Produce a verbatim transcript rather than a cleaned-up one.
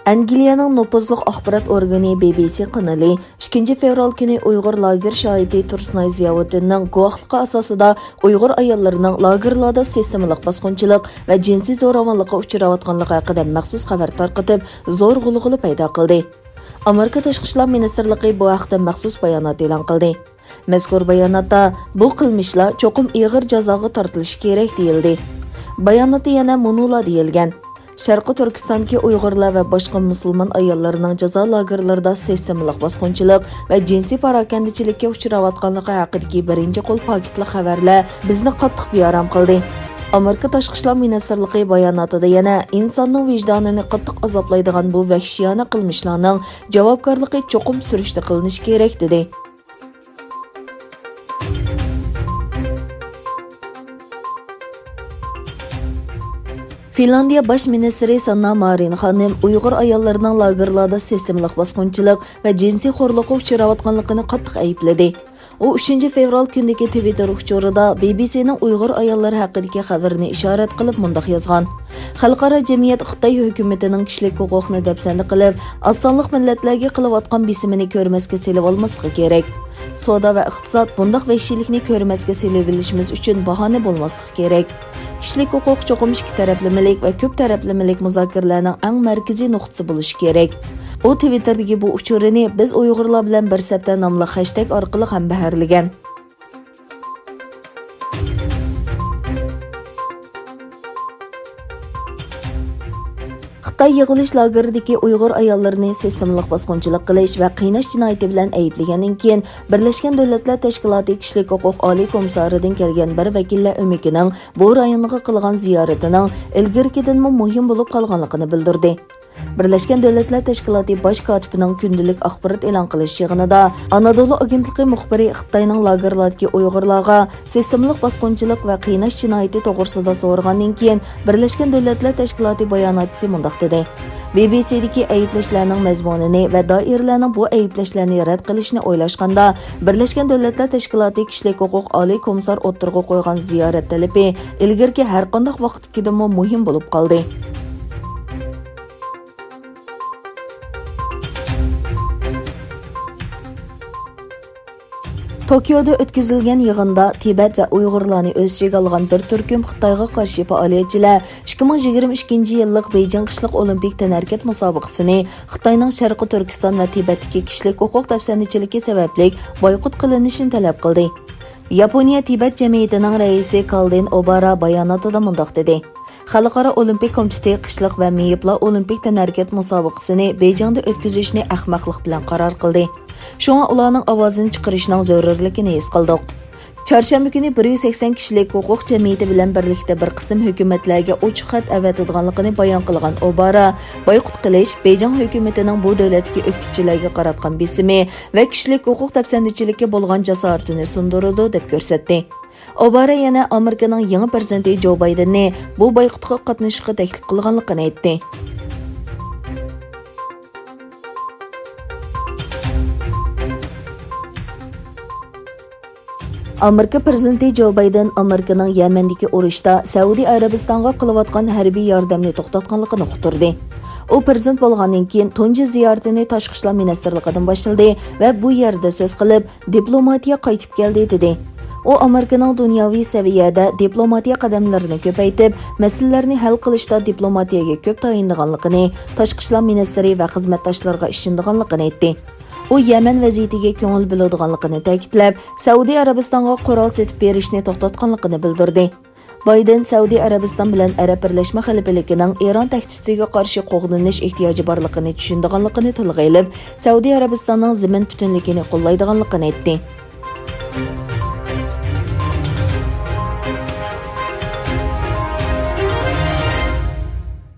ئەنگلىيەنىڭ نوپۇزلۇق ئاخبارات ئورگىنى بى بى سى قانىلى ئىككىنچى فېۋرال كۈنى ئۇيغۇر لاگېر شاھىتى تۇرسۇنئاي زىياۋۇدىننىڭ گۇۋاھلىقى ئاساسىدا ئۇيغۇر ئاياللىرىنىڭ لاگېرلاردا سىستېمىلىق باسقۇنچىلىق ۋە جىنسىي زوراۋانلىققا ئۇچراۋاتقانلىقى ھەققىدە مەخسۇس خەۋەر تارقىتىپ، زور غۇلغۇلا پەيدا قىلدى. ئامېرىكا تاشقى ئىشلار مىنىستىرلىقى بۇ ھەقتە مەخسۇس بايانات ئېلان قىلدى. مەزكۇر باياناتتا، بۇ قىلمىشلار چوقۇم ئېغىر جازاغا تارتىلىشى كېرەك، دېيىلدى. باياناتتا يەنە مۇنۇلار دېيىلگەن: شەرقىي تۈركىستاندىكى ئۇيغۇرلار ۋە باشقا مۇسۇلمان ئاياللىرىنىڭ جازا لاگېرلىرىدا سىستېمىلىق باسقۇنچىلىق ۋە جىنسىي پاراكەندىچىلىككە ئۇچراۋاتقانلىقى ھەققىدىكى بىرىنچى قول پاكىتلىق خەۋەرلەر بىزنى قاتتىق بىئارام قىلدى. ئامېرىكا تاشقى ئىشلار مىنىستىرلىقى باياناتىدا يەنە ئىنساننىڭ ۋىجدانىنى قاتتىق ئازابلايدىغان بۇ ۋەھشىيانە قىلمىشلارنىڭ جاۋابكارلىقى چوقۇم سۈرۈشتە قىلىنىشى كېرەك، دېدى. فىنلاندىيە باش مىنىستىرى ساننا مارىن خانىم ئۇيغۇر ئاياللىرىنىڭ لاگېرلاردا سىستېمىلىق باسقۇنچىلىق ۋە جىنسىي خورلۇققا ئۇچراۋاتقانلىقىنى قاتتىق ئەيىبلىدى. ئۇ ئۈچىنچى فېۋرال كۈنىدىكى تىۋىتتېر ئۇچۇرىدا بى بى سىنىڭ ئۇيغۇر ئاياللىرى ھەققىدىكى خەۋىرىنى ئىشارەت قىلىپ مۇنداق يازغان: خەلقئارا جەمئىيەت خىتاي ھۆكۈمىتىنىڭ كىشىلىك ھوقۇقنى دەپسەندە قىلىپ، ئاز سانلىق مىللەتلەرگە قىلىۋاتقان بېسىمىنى كۆرمەسكە سېلىۋالماسلىقى كېرەك. سودا ۋە ئىقتىساد بۇنداق ۋەھشىيلىكنى كۆرمەسكە سېلىۋېلىشىمىز ئۈچۈن باھانە بولماسلىقى كېرەك. كىشىلىك ھوقۇق چوقۇم ئىككى تەرەپلىمىلىك ۋە كۆپ تەرەپلىمىلىك مۇزاكىرىلەرنىڭ ئەڭ مەركىزىي نۇقتىسى بولۇشى كېرەك. ئۇ تىۋىتتېردىكى بۇ ئۇچۇرىنى بىز ئۇيغۇرلار بىلەن بىر سەپتە ناملىق خەشتەگ ئارقىلىق ھەمبەھىرلىگەن. خىتاي يىغىۋېلىش لاگېرىدىكى ئۇيغۇر ئاياللىرىنى سىستېمىلىق باسقۇنچىلىق قىلىش ۋە قىيناش جىنايىتى بىلەن ئەيىبلىگەندىن كېيىن، بىرلەشكەن دۆلەتلەر تەشكىلاتى كىشىلىك ھوقۇق ئالىي كومىسسارىدىن كەلگەن بىر ۋەكىللەر ئۆمىكىنىڭ بۇ رايونغا قىلغان زىيارىتىنىڭ ئىلگىرىكىدىنمۇ مۇھىم بولۇپ قالغانلىقىنى بىلدۈردى. بىرلەشكەن دۆلەتلەر تەشكىلاتى باش كاتىپىنىڭ كۈندىلىك ئاخبارات ئېلان قىلىش يىغىنىدا ئانادولۇ ئاگېنتلىقى مۇخبىرى خىتاينىڭ لاگېرلاردىكى ئۇيغۇرلارغا سىستېمىلىق باسقۇنچىلىق ۋە قىيناش جىنايىتى توغرىسىدا سورىغاندىن كېيىن، بىرلەشكەن دۆلەتلەر تەشكىلاتى باياناتچىسى مۇنداق دېدى: بى بى سىدىكى ئەيىبلەشلەرنىڭ مەزمۇنىنى ۋە دائىرىلەرنىڭ بۇ ئەيىبلەشلەرنى رەت قىلىشىنى ئويلاشقاندا، بىرلەشكەن دۆلەتلەر تەشكىلاتى كىشىلىك ھوقۇق ئالىي كومىسسار ئوتتۇرىغا قويغان زىيارەت تەلىپى ئىلگىرىكى ھەرقانداق ۋاقىتتىكىدىنمۇ مۇھىم بولۇپ قالدى. توكيودا ئۆتكۈزۈلگەن يىغىندا تىبەت ۋە ئۇيغۇرلارنى ئۆز ئىچىگە ئالغان بىر تۈركۈم خىتايغا قارشى پائالىيەتچىلەر ئىككى مىڭ يىگىرمە ئىككىنچى يىللىق بېيجىڭ قىشلىق ئولىمپىك تەنھەرىكەت مۇسابىقىسىنى خىتاينىڭ شەرقىي تۈركىستان ۋە تىبەتتىكى كىشىلىك ھوقۇق دەپسەندىچىلىكى سەۋەبلىك بايقۇت قىلىنىشىنى تەلەپ قىلدى. ياپونىيە تىبەت جەمئىيىتىنىڭ رەئىسى كالدىن ئوبارا باياناتىدا مۇنداق دېدى: خەلقئارا ئولىمپىك كومىتېتى قىشلىق ۋە مېيىپلار ئولىمپىك تەنھەرىكەت مۇسابىقىسىنى بېيجىڭدا ئۆتكۈزۈشنى ئەخمەقلىق بىلەن قارار قىلدى. شۇڭا ئۇلارنىڭ ئاۋازىنى چىقىرىشنىڭ زۆرۈرلۈكىنى ھېس قىلدۇق. چارشەنبە كۈنى بىر يۈز سەكسەن كىشىلىك ھوقۇق جەمئىيىتى بىلەن بىرلىكتە بىر قىسىم ھۆكۈمەتلەرگە ئوچۇق خەت ئەۋەتىدىغانلىقىنى بايان قىلغان ئوبارا، بايقۇت قىلىش بېيجىڭ ھۆكۈمىتىنىڭ بۇ دۆلەتتىكى ئۆكتىچىلەرگە قاراتقان بېسىمى ۋە كىشىلىك ھوقۇق دەپسەندىچىلىككە بولغان جاسارىتىنى سۇندۇرىدۇ، دەپ كۆرسەتتى. ئوبارا يەنە ئامېرىكىنىڭ يېڭى پىرېزىدېنتى جو بايدېننى بۇ بايقۇتقا قاتنىشىشقا تەكلىپ قىلغانلىقىنى ئېيتتى. ئامېرىكا پىرېزىدېنتى جو بايدېن ئامېرىكىنىڭ يەمەندىكى ئۇرۇشتا سەئۇدى ئەرەبىستانغا قىلىۋاتقان ھەربىي ياردەمنى توختاتقانلىقىنى ئۇقتۇردى. ئۇ پىرېزىدېنت بولغاندىن كېيىن تۇنجى زىيارىتىنى تاشقى ئىشلار مىنىستىرلىقىدىن باشلىدى ۋە بۇ يەردە سۆز قىلىپ، دىپلوماتىيە قايتىپ كەلدى، دېدى. ئۇ ئامېرىكىنىڭ دۇنياۋى سەۋىيەدە دىپلوماتىيە قەدەملىرىنى كۆپەيتىپ، مەسىلىلەرنى ھەل قىلىشتا دىپلوماتىيەگە كۆپ تايىنىدىغانلىقىنى، تاشقى ئىشلار مىنىستىرى ۋە خىزمەتداشلىرىغا ئىشىنىدىغانلىقىنى ئېيتتى. ئۇ يەمەن ۋەزىيىتىگە كۆڭۈل بۆلىدىغانلىقىنى تەكىتلەپ، سەئۇدى ئەرەبىستانغا قورال سېتىپ بېرىشنى توختاتقانلىقىنى بىلدۈردى. بايدېن سەئۇدى ئەرەبىستان بىلەن ئەرەب بىرلەشمە خەلىپىلىكىنىڭ ئىران تەھدىتىگە قارشى قوغدىنىش ئېھتىياجى بارلىقىنى چۈشىنىدىغانلىقىنى تىلغا ئېلىپ، سەئۇدى ئەرەبىستاننىڭ زېمىن پۈتۈنلۈكىنى قوللايدىغانلىقىنى ئېيتتى.